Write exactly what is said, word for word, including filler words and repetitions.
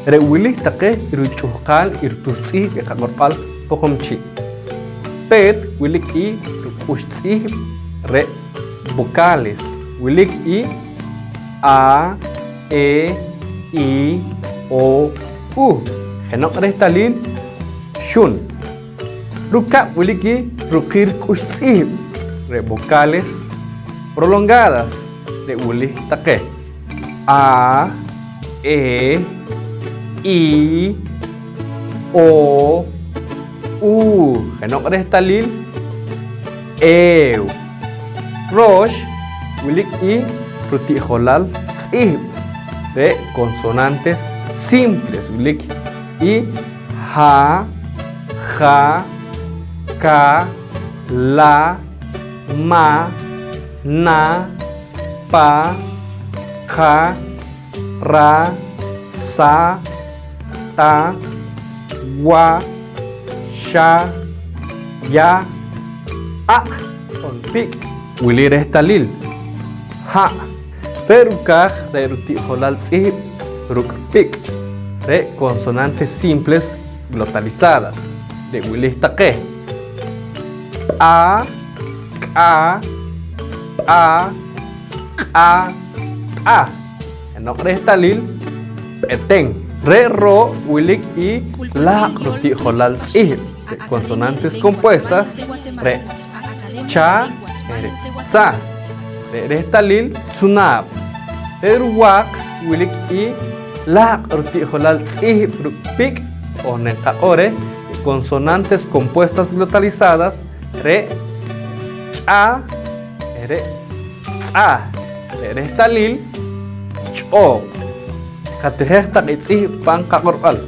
Re' wilih taqe i ruch'uhqal i rutuhtz'ihb' i qaq'orb'al Poqomchi'. Peet wilik i ruk'ux tz'ihb' re' vocales. Wilik i a, e, i, o, u. Jeno'q rehtalil, xun. Rukab' wilik i ruqil ruk'ux tz'ihb' re' vocales prolongadas re' wilih taqe: a, e, i, o, u. Jeno'q rehtalil, eew. Roox wilik i ruti'jolal tz'ihb' re' consonantes simples. Wilik i ha, ja, ka, la, ma, na, pa, ja, ra, sa, ta, wa, xa, ya, a', on pik'. Wili rehtalil: ha'. Re' rukaaj re' ruti'jolal tz'ihb' ruk' pik' re' consonantes simples glotalizadas. Re' wilih taqe: p'a, k'a, p'a, q'a, p'a. Jeno'q rehtalil, p'eten. Re' roo' wilik i laaq' ruti'jolal tz'ihb' re' consonantes compuestas, re' cha, re' tza. Re' rehtalil, tzunaab'. Re' ruwaaq wilik i laaq' ruti'jolal tz'ihb' ruk' pik', on nqaq'or reh consonantes compuestas glotalizadas, re' ch'a, re' tz'a. Re' rehtalil, ch'ooq'. Qatijej taq i tz'ihb' pan qaq'orb'al.